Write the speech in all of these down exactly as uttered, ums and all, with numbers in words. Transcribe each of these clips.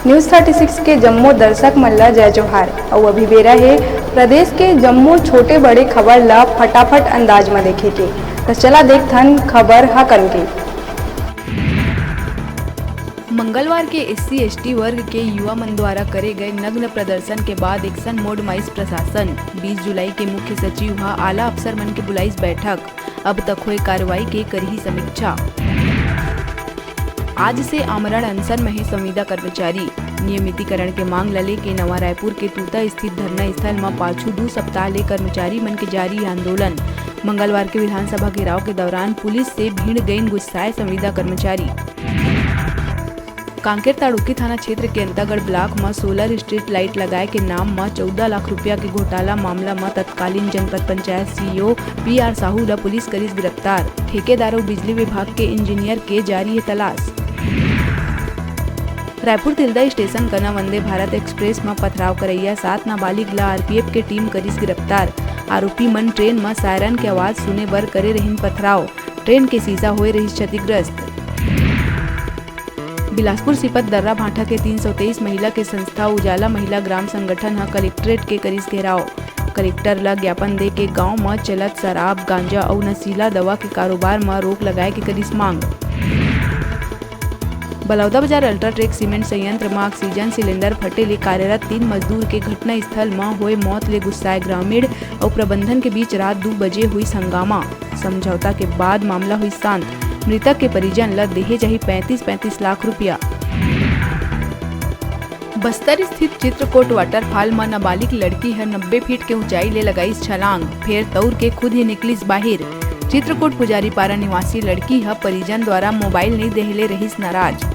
News thirty six के जम्मो दर्शक मन ला जय जोहार। अउ अभी बेरा हे प्रदेश के जम्मो छोटे बड़े खबर ला फटाफट अंदाज म देखे के। त चला देखथन खबर हकन के। मंगलवार के एससी एसटी वर्ग के युवा मन द्वारा करे गए नग्न प्रदर्शन के बाद एक्शन मोड म आइस प्रशासन। बीस जुलाई के मुख्य सचिव ह आला अफसर मन के बुलाइस बैठक। अब तक होए कार्रवाई के करही समीक्षा। आज से आमरण अनशन में हे संविदा कर्मचारी। नियमितीकरण के मांग ल लेके नवा रायपुर के तूता स्थित धरना स्थल म पाछू दू सप्ताह ले कर्मचारी मन के जारी आंदोलन। मंगलवार के विधानसभा घेराव के दौरान पुलिस से भिड़ गइन गुस्साए संविदा कर्मचारी। कांकेर ताड़ुकी थाना क्षेत्र के अंतागढ़ ब्लॉक म सोलर स्ट्रीट लाइट लगाए के नाम म चौदह लाख रुपया के घोटाला मामला म तत्कालीन जनपद पंचायत सीईओ पीआर साहू ल पुलिस करिस गिरफ्तार। ठेकेदार अउ बिजली विभाग के इंजीनियर के जारी हे तलाश। रायपुर तिल्दा स्टेशन कना वंदे भारत एक्सप्रेस म पथराव करइया सात नाबालिग ल आरपीएफ के टीम करिस गिरफ्तार। आरोपी मन ट्रेन म सायरन के आवाज सुने बर करे रहिन पथराव। ट्रेन के शीशा होए रहिस क्षतिग्रस्त। बिलासपुर सीपत दर्रा भाठा के तीन सौ तेईस महिला के संस्था उजाला महिला ग्राम संगठन ह कलेक्ट्रेट के करिस घेराव। कलेक्टर ल ज्ञापन दे के गांव म चलत शराब, गांजा अउ नशीला दवा के कारोबार म रोक लगाए के करिस मांग। बलौदाबाजार अल्ट्राटेक सीमेंट संयंत्र म ऑक्सीजन सिलेंडर फटे ले कार्यरत तीन मजदूर के घटनास्थल म होए मौत ले गुस्साए ग्रामीण अउ प्रबंधन के बीच रात दू बजे हुई हंगामा। समझौता के बाद मामला हुई शांत। मृतक के परिजन ल देहे जाही पैंतीस पैंतीस लाख रुपया। बस्तर स्थित चित्रकोट वाटरफॉल म नाबालिग लड़की ह नब्बे फीट के ऊंचाई ले लगाइस छलांग, फेर तौर के खुद ही निकलिस बाहिर। चित्रकोट पुजारी पारा निवासी लड़की ह परिजन द्वारा मोबाइल नइ देहले रहिस नाराज।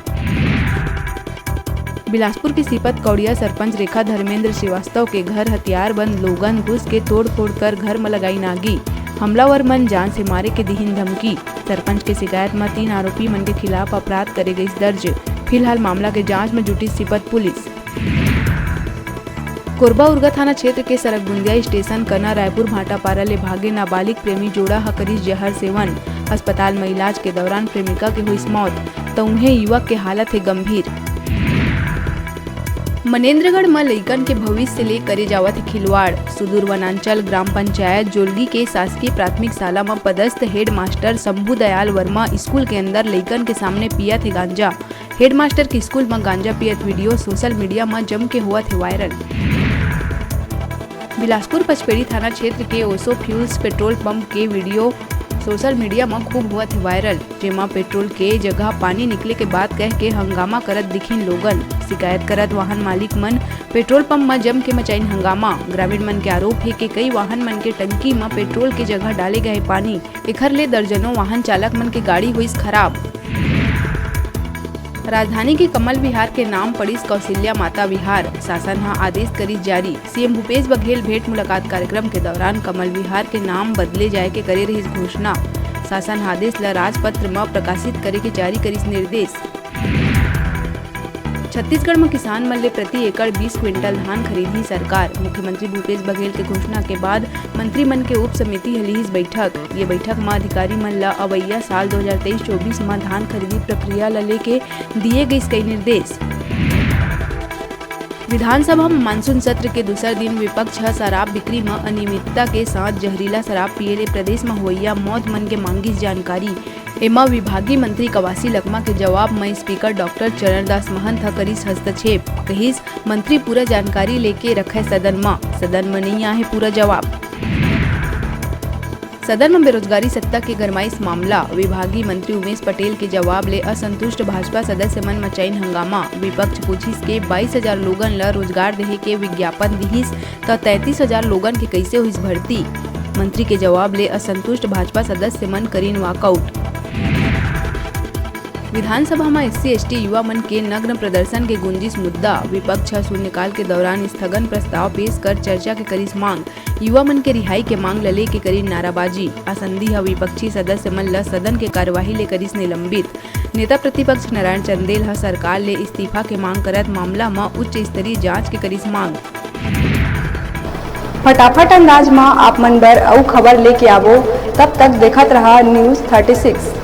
बिलासपुर के सीपत कौड़िया सरपंच रेखा धर्मेंद्र श्रीवास्तव के घर हथियारबंद लोगन घुस के तोड़फोड़ कर घर म लगाइन आगी। हमलावर मन जान से मारे के दिहिन धमकी। सरपंच के शिकायत म तीन आरोपी मन के खिलाफ अपराध करे गइस दर्ज। फिलहाल मामला के जांच म जुटिस सीपत पुलिस। कोरबा उरगा थाना क्षेत्र के सरगबुंदिया स्टेशन कना रायपुर भाटापारा ले भागे नाबालिग प्रेमी जोड़ा ह करिस जहर सेवन। अस्पताल म इलाज के दौरान प्रेमिका के होइस मौत, त उहें युवक के हालत हे गंभीर। मनेन्द्रगढ़ म लइकन के भविष्य ले करे जावत हे खिलवाड़। सुदूर वनांचल ग्राम पंचायत जोलगी के शासकीय प्राथमिक शाला म पदस्थ हेडमास्टर शंभू दयाल वर्मा स्कूल के अंदर लइकन के सामने पियत हे गांजा। हेडमास्टर के स्कूल म गांजा पियत वीडियो सोशल मीडिया म जम के होवत हे वायरल। बिलासपुर पचपेड़ी थाना क्षेत्र के ओसो फ्यूल्स पेट्रोल पंप के वीडियो सोशल मीडिया म खूब होवत हे वायरल, जेमा पेट्रोल के जगह पानी निकले के बात कह के हंगामा करत दिखिन लोगन। शिकायत करत वाहन मालिक मन पेट्रोल पंप म जम के मचाइन हंगामा। ग्रामीण मन के आरोप हे कि कई वाहन मन के टंकी म पेट्रोल के जगह डाले गए पानी, एखर ले दर्जनों वाहन चालक मन के गाड़ी होइस खराब। राजधानी के कमल विहार के नाम पड़िस कौशल्या माता विहार। शासन ह आदेश करिस जारी। सीएम भूपेश बघेल भेंट मुलाकात कार्यक्रम के दौरान कमल विहार के नाम बदले जाए के करे रहिस घोषणा। शासन ह आदेश ल राजपत्र म प्रकाशित करे के जारी करिस निर्देश। छत्तीसगढ़ म किसान मन ले प्रति एकड़ बीस क्विंटल धान खरीदही सरकार। मुख्यमंत्री भूपेश बघेल के घोषणा के बाद मंत्री मन के उप समिति ह लिहिस बैठक। ये बैठक म अधिकारी मन ल अवइया साल दो हज़ार तेईस चौबीस म धान खरीदी प्रक्रिया ल लेके दिए गइस कई निर्देश। विधानसभा म मानसून सत्र के दूसर दिन विपक्ष ह शराब बिक्री म अनियमितता के साथ जहरीला शराब पिए ले प्रदेश म होवइया मौत मन के मांगिस जानकारी। एमा विभागीय मंत्री कवासी लखमा के जवाब म स्पीकर डॉक्टर चरणदास महंत ह करिस हस्तक्षेप। कहिस, मंत्री पूरा जानकारी लेके रखय सदन म, सदन म नइ आहे पूरा जवाब। सदन म बेरोजगारी सत्ता के गरमाइस मामला। विभागीय मंत्री उमेश पटेल के जवाब ले असंतुष्ट भाजपा सदस्य मन मचाइन हंगामा। विपक्ष पूछिस के बाईस हजार लोगन ल रोजगार देहे के विज्ञापन दिहिस, त तैंतीस हजार लोगन के कइसे होइस भर्ती? मंत्री के जवाब ले असंतुष्ट भाजपा सदस्य मन करिन वॉकआउट। विधानसभा म एससी एसटी युवा मन के नग्न प्रदर्शन के गुंजिस मुद्दा। विपक्ष ह शून्यकाल के दौरान स्थगन प्रस्ताव पेश कर चर्चा के करिस मांग। युवा मन के रिहाई के मांग ल लेके करिन नाराबाजी। आसंदी ह विपक्षी सदस्य मन ल सदन के कार्यवाही ले करिस निलंबित। नेता प्रतिपक्ष नारायण चंदेल ह सरकार ले इस्तीफा के मांग करत मामला म उच्च स्तरीय जांच के करिस मांग। फटाफट अंदाज म आप मन बर अउ खबर लेके आवो, तब तक देखत रहा News thirty six।